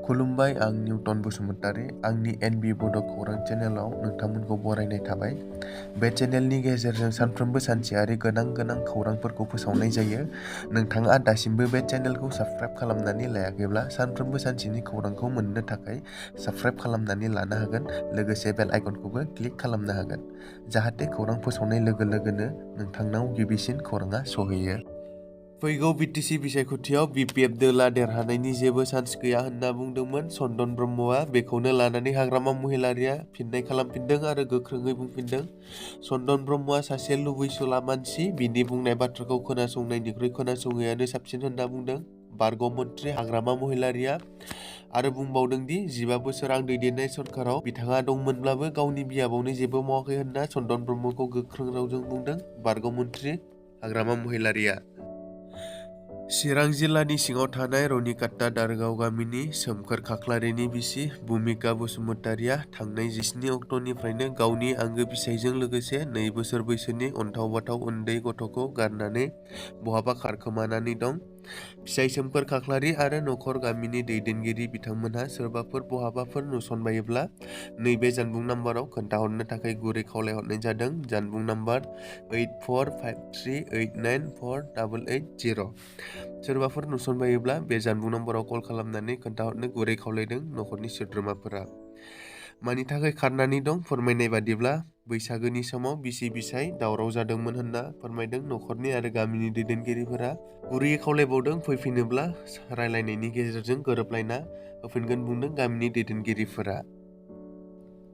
खुलुमबाय, आं निउटन बसुमतारी। आंनि एनबि बड' खौरां चेनेलाव नोंथांमोनखौ बरायनाय थाबाय। बे चेनेलनि गेजेरजों सानफ्रोमबो सानसेयारि गोनां खौरांफोरखौ फोसावनाय जायो। नोंथाङा दासिमबो बे चेनेलखौ साबस्क्राइब खालामनानै लायाखैब्ला सानफ्रोमबो सानसेनि खौरांखौ मोननो थाखाय साबस्क्राइब खालामनानै लानो हागोन। लोगोसे बेल आइकनखौबो क्लिक खालामनो हागोन, जाहाथे खौरां फोसावनाय लोगो लोगोनो नोंथांनाव गिबिसिन खौराङा सहैयो। फैगौ बिटिसि बिसायख'थियाव बिपिएफ दोला देरहानायनि जेबो चान्स गैया होनना बुंदोंमोन चन्दन ब्रह्मआ। बेखौनो लानानै हाग्रामा महिलारिया फिननाय खालामफिनदों आरो गोख्रोङै बुंफिनदों। चन्दन ब्रह्मआ सासे लुबैसुला मानसि, बिनि बुंनाय बाथ्राखौ खोनासंनायनिख्रुइ खोनासङैआनो साबसिन होनना बुंदों बारग' मन्थ्रि हाग्रामा महिलारिया। आरो बुंबावदों दि 15 बोसोर आं दैदेननाय सरकाराव बिथाङा दंमोनब्लाबो गावनि बियाबावनो जेबो मावाखै होनना चन्दन ब्रह्मखौ गोख्रों रावजों बुंदों बारग' मन्थ्रि हाग्रामा महिलारिया। चिरां जिल्लानि सिङाव थानाय रनिकाटा दारगाव गामिनि सोमखोर खाख्लारिनि बिसि भुमिका बसुमतारिया थांनाय 17 अक्ट'निफ्रायनो गावनि आंगो फिसायजों लोगोसे 2 बोसोर बैसोनि अनथाव बाथाव उन्दै गथ'खौ गारनानै बहाबा खारखोमानानै दं। फिसाय सोमखोर खाख्लारि आरो नखर गामिनि दैदेनगिरि बिथांमोनहा सोरबाफोर बहाबाफोर नुसनबायोब्ला नैबे जानबुं नाम्बाराव खोन्थाहरनो थाखाय गुरै खावलायहरनाय जादों। जानबुं नाम्बार 8453894880। सोरबाफोर नुसनबायोब्ला बे जानबुं नाम्बाराव कल खालामनानै खोन्थाहरनो गुरै खावलायदों नखरनि सोद्रोमाफोरा। मानि थाखाय खारनानै दं? फोरमायनाय बादिब्ला बैसागोनि समाव बिसि फिसाय दावराव जादोंमोन होनना फोरमायदों नखरनि आरो गामिनि दैदेनगिरिफोरा। गुरैयै खावलायबावदों फैफिनोब्ला रायलायनायनि गेजेरजों गोरोबलायना होफिनगोन बुंदों गामिनि दैदेनगिरिफोरा।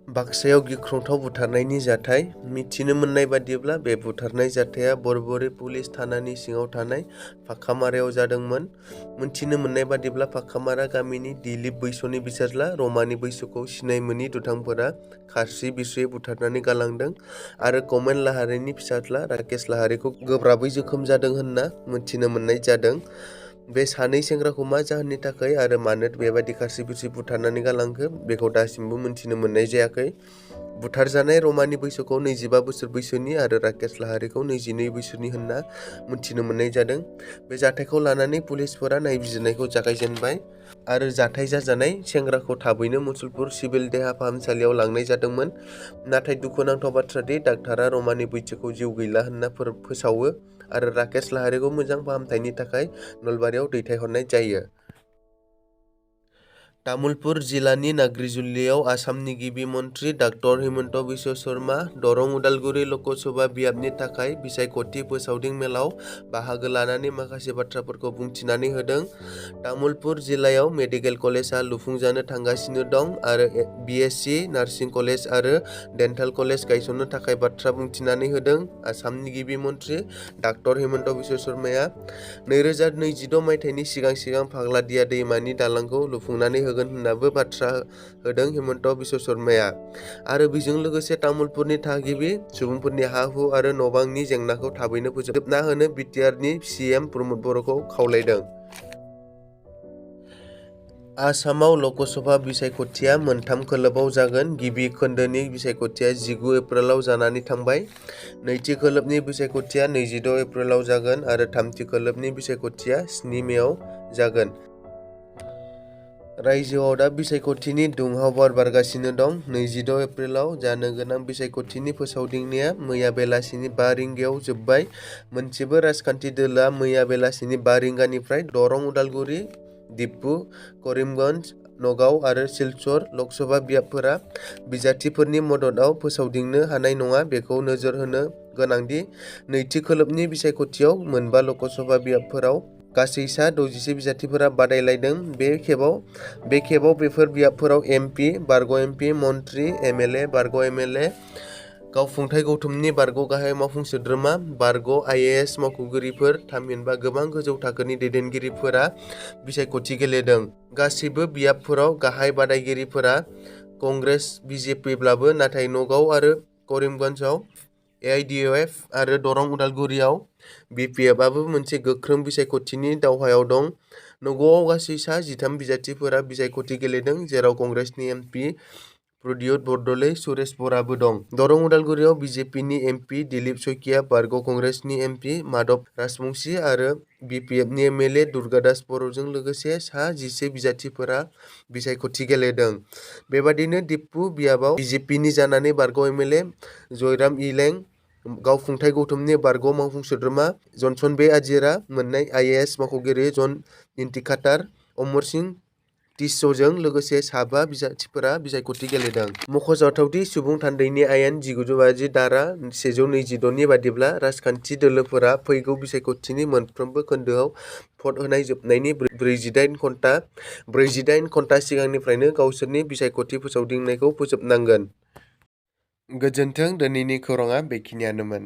बाक्सायाव गिख्रंथाव बुथारनायनि जाथाय। मिथिनो मोननाय बादिब्ला बे बुथारनाय जाथाया बरबरि पुलिस थानानि सिङाव थानाय फाखामारायाव जादोंमोन। मिथिनो मोननाय बादिब्ला फाखामारा गामिनि दिलीप बैस'नि फिसाज्ला रमानि बैसोखौ सिनाय मोनि दुथांफोरा खास्रि बिस्रियै बुथारनानै गालांदों आरो कमेल लाहारीनि फिसाज्ला राकेश लाहारीखौ गोब्राबै जोखोम जादों होनना मिथिनो मोननाय जादों। बे सानै सेंग्राखौ मा जाहोननि थाखाय आरो मानो बेबादि खास्रि बिस्रि बुथारनानै गालांखो बेखौ दासिमबो मिथिनो मोननाय जायाखै। बुथारजानाय रमानि बैसोखौ 25 बोसोर बैसोनि आरो राकेश लाहारीखौ 22 बोसोरनि होनना मिथिनो मोननाय जादों। बे जाथायखौ लानानै पुलिसफोरा नायबिजिरनायखौ जागायजेनबाय आरो जाथाय जाजानाय सेंग्राखौ थाबैनो मुसलपुर सिभिल देहा फाहामसालियाव लांनाय जादोंमोन। नाथाय दुखुनांथाव बाथ्रा दि डाक्टारा रमानि बैसोखौ जिउ गैला होनना फोसावो आरो राकेश लाहारीखौ मोजां फाहामथायनि थाखाय नलबारियाव दैथायहरनाय जायो। तामुलपुर जिल्लानि नाग्रिजुलियाव आसामनि गिबि मन्थ्रि डाक्टर हिमन्त बिश्व शर्मा दरं उदालगुरि लकसभा बियाबनि थाखाय बिसायख'थि फोसावदिं मेलाव बाहागो लानानै माखासे बाथ्राफोरखौ बुंथिनानै होदों। तामुलपुर जिल्लायाव मेडिकेल कलेजआ लुफुंजानो थांगासिनो दं आरो बिएससि नार्सिं कलेज आरो डेन्टेल कलेज गायसननो थाखाय बाथ्रा बुंथिनानै होदों। आसामनि गिबि मन्थ्रि डाक्टर हिमन्त बिश्व शर्माया 2026 मायथाइनि सिगां फाग्लादिया दैमानि दालांखौ लुफुंनानै होगोन होननाबो बाथ्रा होदों हिमन्त बिश्व शर्माया आरो बेजों लोगोसे तामुलपुरनि थागिबि सुबुंफोरनि हा-हु आरो न'-बांनि जेंनाखौ थाबैनो फोजोबना होनो बिटिआरनि सीएम प्रमद बर'खौ खावलायदों। आसामाव लकसभा बिसायख'थिया मोनथाम खोलोबाव जागोन। गिबि खोन्दोनि बिसायख'थिया 19 एप्रिलाव जानानै थांबाय। नैथि खोलोबनि बिसायख'थिया 26 एप्रिलाव जागोन आरो थामथि खोलोबनि बिसायख'थिया 7 मेआव जागोन। रायजोआव दा बिसायख'थिनि दुंहाव बार बारगासिनो दं। 26 एप्रिलाव जानो गोनां बिसायख'थिनि फोसावदिंनाया मैया बेलासिनि 5 रिंगायाव जोबबाय। मोनसेबो राजखान्थि दोलोआ मैया बेलासिनि 5 रिंगानिफ्राय दरं उदालगुरि डिफु करिमगन्ज नगाव आरो सिलचर लकसभा बियाबफोरा बिजाथिफोरनि मददआव फोसावदिंनो हानाय नङा। बेखौ नोजोर होनो गोनांदि नैथि खोलोबनि बिसायख'थियाव मोनबा लकसभा बियाबफोराव गासै सा 66 बिजाथिफोरा बादायलायदों। बे खेबाव बेफोर बियाबफोराव एमपि, बारग' एमपि, मन्थ्रि, एमएलए, बारग' एमएलए, गावखुंथाय गौथुमनि बारग' गाहाय मावफुं सोद्रोमा, बारग' आइएएस मावख'गिरिफोर, थामहिनबा गोबां गोजौ थाखोनि दैदेनगिरिफोरा बिसायख'थि गेलेदों। गासैबो बियाबफोराव गाहाय बादायगिरिफोरा कंग्रेस बिजेपिब्लाबो नाथाय नगाव आरो करिमगन्जआव एआइडिएफ आरो दरं उदालगुरियाव बिपिएफआबो मोनसे गोख्रों बिसायख'थिनि दावहायाव दं। नगावआव गासै सा 13 बिजाथिफोरा बिसायख'थि गेलेदों, जेराव कंग्रेसनि एमपि प्रद्युत बरदलै, सुरेश बराबो दं। दरं उदालगुरियाव बिजेपिनि एमपि दिलीप शइकिया, बारग' कंग्रेसनि एमपि माधव राजबंशी आरो बिपिएफनि एमएलए दुर्गादास बर'जों लोगोसे सा 11 बिजाथिफोरा बिसायख'थि गेलेदों। बेबादिनो दिपु बियाबाव बिजेपिनि जानानै बारग' एमएलए जयराम इलें, गावखुंथाइ गौथुमनि बारग' मावफुं सोद्रोमा जनसन बे आजिरा मोननाय आइएएस मावख'गिरि जन इन्तिखातार, अमर सिंह टिस'जों लोगोसे सा 5 बिजाथिफोरा बिसायख'थि गेलेदों। मख'जाथावदि सुबुं थान्दैनि आयेन 1950 धारा 126 नि बादिब्ला राजखान्थि दोलोफोरा फैगौ बिसायख'थिनि मोनफ्रोमबो खोन्दोआव भट होनाय जोबनायनि 48 घन्टा सिगांनिफ्रायनो गावसोरनि बिसायख'थि फोसावदिंनायखौ फोजोबनांगोन। गोजोन्थों। दिनैनि खौरांआ बेखिनियानोमोन।